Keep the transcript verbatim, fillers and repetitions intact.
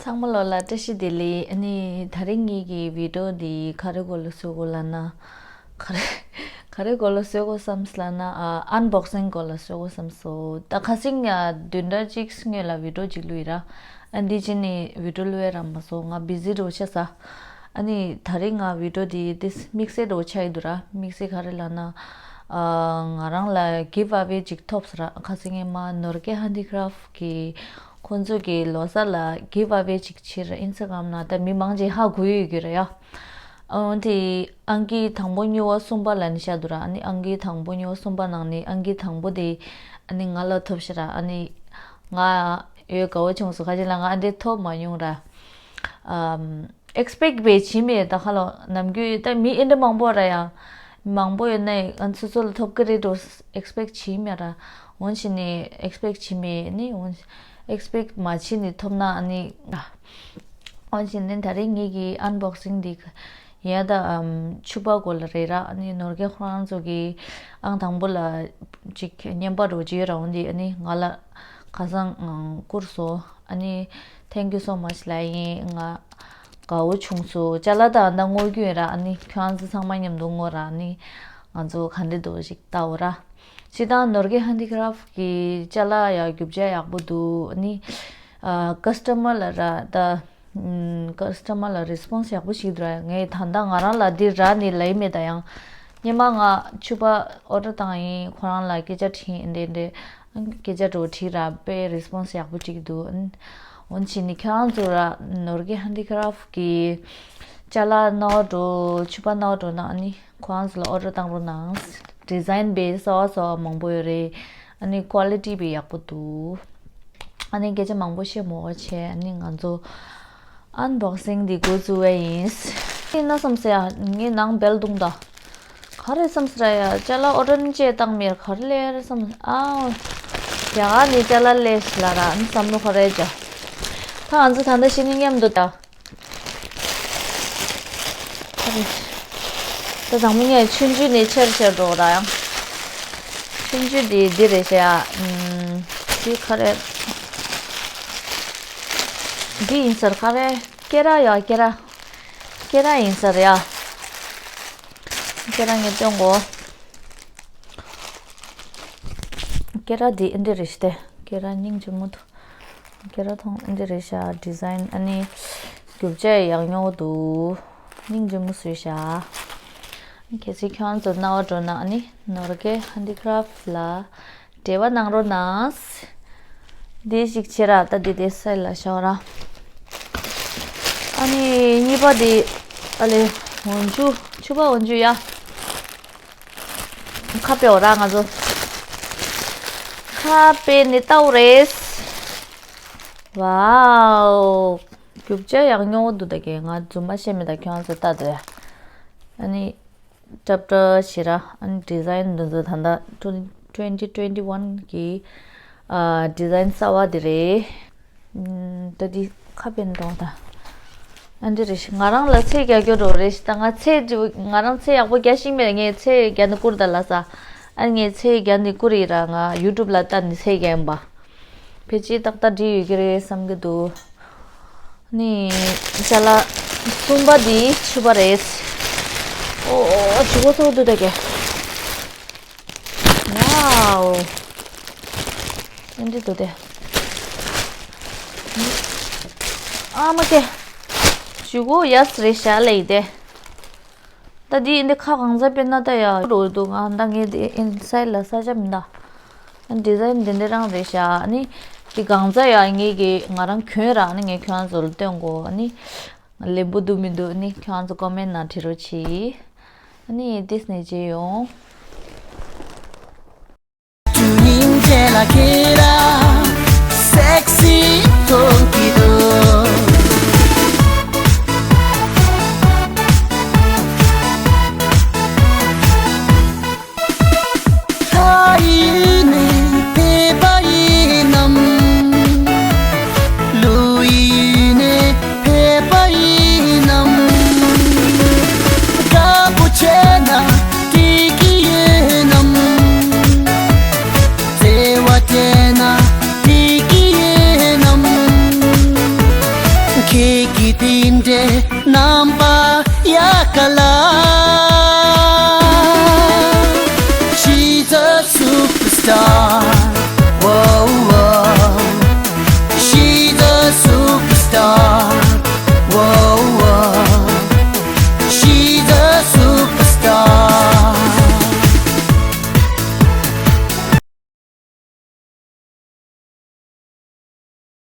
ཚང་མ་ལོ་ལ་བཀྲ་ཤིས་བདེ་ལེགས། ཨ་ནི་ད་རིང་ངེད་ཀྱི་བི་ཌིའོ་འདི་ག་རེ་སྐོར་ལ་བཟོ་དགོས་ལབ་ན། ག་རེ་ག་རེ་སྐོར་ལ་བཟོ་དགོས་བསམ་ལབ་ན། ཨ་ཨན་བོག་སིང་སྐོར་ལ་བཟོ་དགོས་བསམ་སོང་། ད་ཁ་སང་ཡ་བདུན་ཕྲག་གཅིག་སྔོན་ལ་བི་ཌིའོ་གཅིག་བླུགས་ཡིན་ར། ཨ་འདི་ཕྱི་ནས་བི་ཌིའོ་བླུགས་ཡ་རག་མ་སོང་། ང་བི་ཟི་རུ་ཆགས་ས། ཨ་ནི་ད་རིང་ང་བི་ཌིའོ་འདི་ཏིས་དམིགས་བསལ་རུ་ཆགས་ཡི་འདུག་ར། དམིགས་བསལ་ག་རེ་ལབ་ན། ཨ་ང་རང་ལ་གིབ་ཨ་ཝེ་ཅིག་ཐོབ་སོང་ར། ཁ་སང་ངས་མ་ནོར་གེ་ཧན་ཌི་ཀ་རབ་གི་ཁོང་ཚོ་གི་ལོ་གསར་ལ་གིབ་ཨ་ཝེ་ཅིག་བྱས་ར། ཨིན་སི་ཊ་གྷ་རམ་ནང་ད་མི་མང་ཆེ་ཧ་གོ་ཡོད་ཀྱི་ར་ཡ། ཨོ་དེ་ཨང་ཀི་དང་པོ་གཉིས་པ་གསུམ་པ་ལབ་ནས་བཞག་འདུག་ར། ཨ་ནི་ཨང་ཀི་དང་པོ་གཉིས་པ་གསུམ་པ་ནང་ནས་ཨང་ཀི་དང་པོ་དེ་ཨ་ནི་ང་ལ་ཐོབ་ཤག་ར། ཨ་ནི་ང་ཡོད་དགའ་བོ་བྱུང་སོང་། ཁ་ཅིག་ལ་ང་ཨ་འདྲས་ཐོབ་མ་མྱོང་ར། ཨམ་ཨེག་སི་པེག་བྱས་མེད། ད་ཁ་ལོ་ནམ་རྒྱུན་ད་མི་ཨེ་འདྲ་མང་པོ་ར་ཡ། མང་པོ་ཡོད་ན་ང་ཚོ་ཚོ་ལ་ཐོབ་ཀྱི་རེད་འགྲོ་ཨེག་སི་པེག་བྱས་མེད་ར། འོན་ཕྱིན་ནི་ཨེག་སི་པེག་བྱས་མེད་ནི་འོན། ཨེག་སི་པེག་མ་བྱས་ནི་ཐོབ་ན་ཨ་ནི། འོན་ཕྱིན་ནི་ད་རེས་ངེད་ཀྱི་ཨན་བོག་སིང་འདི་ཡ་ད་ཨམ་ཕྱུ་པ་སྐོར་ལ་རེད་ར། ཨ་ནི་ནོར་གེ་ཁོ་རང་ཚོ་གི་ཨང་དང་པོ་ལ་ཅིག་བརྙན་པར་རོ་བརྗེ་ར། འོན་ཏེ་ཨ་ནི་ང་ལ་ཁ་སང་ཨང་བསྐུར་སོང་། ཨ་ནི་thank you so much ལབ་ཡིན། ང་དགའ་བོ་བྱུང་སོང་། ཅ་ལག་དང་ད་དངོས་རྒྱུ་ཡིན་ར། ཨ་ནི་ཁྱོད་རང་ཚོ་ཚང་མ་མཉམ་དུ་ངོ་ར། ཨ་ནི་ང་ཚོ་ག་འདྲ་འདུག་ཞིག་ལྟ་འོ་ར། སྤྱིར་བཏང་ནོར་གེ་ཧན་ཌི་ཀ་རབ་གི་ཅ་ལག་ཡ་རྒྱུ་ཆ་ཡག་པོ་འདུག་ཨ་ནི་ཨ་ཀ་སི་ཊ་མར་ལ་ར་ད་ཨམ་ཀ་སི་ཊ་མར་ལ་རེ་སི་པོན་སི་ཡག་པོ་ཞིག་འདུག་ར། ངས་ད་ལྟ་ང་རང་ལ་འདི་རག་ནི་ལབ་ཡི་མེད། ད་ཡང་སྔོན་མ་ང་ཕྱུ་པ་ཨོ་ཌར་བཏང་ཡིན། ཁོ་རང་ལ་སྐད་ཆ་དྲིས་ཡིན། འདྲེ་འདྲེ་སྐད་ཆ་འགྲོ་དྲིས་ར། དཔེ་རེ་སི་པོན་སི་ཡག་པོ་ཅིག་འདུག་འོན་ཕྱིན་ནི་ཁྱེད་རང་ཚོ་ར་ནོར་གེ་ཧན་ཌི་ཀ་རབ་གི་ཅ་ལག་ནོར་འགྲོ་ཕྱུ་པ་ནོར་འགྲོ་ན་ཨ་ནི་ཁོ་རང་ཚོ་ལ་ཨོ་ཌར་བཏང་རོགས་གནང་། ཌི་ཛའིན་བེ་གསར་བ་གསར་བ་མང་པོ་ཡོད་རེད། ཨ་ནི་ཀོ་ལི་ཊི་བེ་ཡག་པོ་འདུག་ཨ་ནི་སྐད་ཆ་མང་པོ་བཤད་མོ་བ་བྱས། ཨ་ནི་ང་ཚོ་ཨན་བོག་སིང་འདི་འགོ་བཙུགས་པ་ཡིན། ཨ་ནི་བསམ་སེ་ཡ་ངའི་ནང་བེལ་བརྡུངས་ད། ག་རེ་བསམ་སེ་ར་ཡ། ཅ་ལག་ཨོ་ཌར་ཅེས་བཏང་མེད། ག་རེ་ལས་རེ་བསམ། ཨའོ། རྒྱ་གར་ནས་ཅ་ལག་ལས་ཤི་ལ་ར་ཨ་ནི་བསམ་བློ་ག་རེ་བྱ། ད་ང་ཚོ་ད་ལྟ་ཤི་ནི་མཉམ་དུ་ད། ད་དང་པོ་ངས་ཆུང་ཆུང་ནས་ཆེར་ཆེར་འགྲོ་ར་ཡང་། ཆུང་ཆུང་དེ་འདི་རེད་ཤག་ཨམ། འདི་ག་རེ། འདི་ཡིན་ཟེར། ག་རེ། སྐེ་རགས་ཡ། སྐེ་རགས། སྐེ་རགས་ཡིན་ཟེར་ཡ། སྐེ་རགས་ངས་སྟོན་གོ། སྐེ་རགས་འདི་འདི་རེད་ཤག་སྟེ། སྐེ་རགས་སྙིང་རྗེ་མོ་འདུག་སྐེ་རགས་མཐོང་འདི་རེད་ཤག་ཌི་ཛའིན་ཨ་ནི་རྒྱུ་ཆ་ཡག་ཉོག་འདུག་སྙིང་རྗེ་མོ་བཟོས་ཤག་གལ་སྲིད་ཁྱོད་ཚོ་རྣ་བ་འགྲོ་ན་ཨ་ནི་ནོར་གེ་ཧན་ཌི་ཀ་རབ་ལ་འབྲེལ་བ་གནང་རོགས་གནང་། འདི་ཞིག་བྱེད་ར། ད་འདི་དེ་སའི་ལ་ཤོག་ར། ཨ་ནི་གཉིས་པ་འདི་ཨ་ལེ་འོན་ཆུ་ཆུ་པ་འོན་ཆུ་ཡ། ཁ་པེ་འོ་ར་ང་ཚོ། ཁ་པེ་ནི་ཏའུ་རེས། ཝའོ། རྒྱུ་ཆ་ཡག་ཉོག་འདུག་ད་གས། ང་རྫུན་མ་བཤད་མེད། ད་ཁྱོད་ཚོ་ལྟ་དེ། ཨ་ནི་ཏྲབ་ཏྲ་ཞེ་ར། ཨ་ནི་ཌི་ཛའིན་འདི་ཚོ་ད་ལྟ་twenty twenty one གི་ཨ་ཌི་ཛའིན་གསར་བ་འདི་རེད། ཨམ། ད་འདི་ཁ་པེན་གཏོང་ད། ཨ་འདི་རེད་ཤག་ང་རང་ལ་ཚེ་རྒྱག་རྒྱུ་འགྲོ་རེད་ཤག་ད་ང་ཚེ་འདི་ང་རང་ཚེ་ཡག་པོ་རྒྱག་ཤེས་མེད། ངས་ཚེ་རྒྱག་ནི་བསྐུར་ད་ལ་ས། ཨ་ངས་ཚེ་རྒྱག་ནི་བསྐུར་ཡིན་ར། ང་ཡུ་ཊུབ་ལ་ལྟ་ནི་ཚེ་རྒྱག་ཡིན་པ། ཕལ་ཆེར་ཏག་ཏག་འགྲིག་ཡོད་ཀྱི་རེད་བསམ་གྱི་འདུག་ནི་ཅ་ལག་གསུམ་པ་འདི་ཕྱུ་པ་རེད། ཨོ་ཨོ་ཕྱུ་པ་ཚོ་འདུག་ད་གས། ཝའོ། ཨེ་འདྲ་འདུག་སྟེ། ཨ་མ་ཀེ། ཇུ་གོ་ཡས་རེད་ཤག་ལེ་ཡི་སྟེ། ད་འདི་ཨེ་འདྲ་ཁ་གང་ཚ་དཔེར་ན་ད་ཡ་འགྲོ་འདུག་ང་ད་ངས་འདི་ཨིན་སའིཌ་ལ་ས་ཆ་མི་འདའ། ཨ་ཌི་ཛའིན་འདི་འདྲ་རང་རེད་ཤག་ཨ་ནི་འདི་གང་ཚ་ཡ་ངས་ཀྱི་ང་རང་གྱོན་ར། ཨ་ནི་ངས་ཁྱོད་རང་ཚོ་ལ་སྟོན་གོ་ཨ་ནི། ལེན་པོ་འདུག་མི་འདུག་ནི་ཁྱོད་ཚོ་ཀོ་མེན་ནང་བྲིས་རོགས་གྱིས། ནི་ཏིས་ནས་བརྗེད་ཡོང་། ཀ་ལ།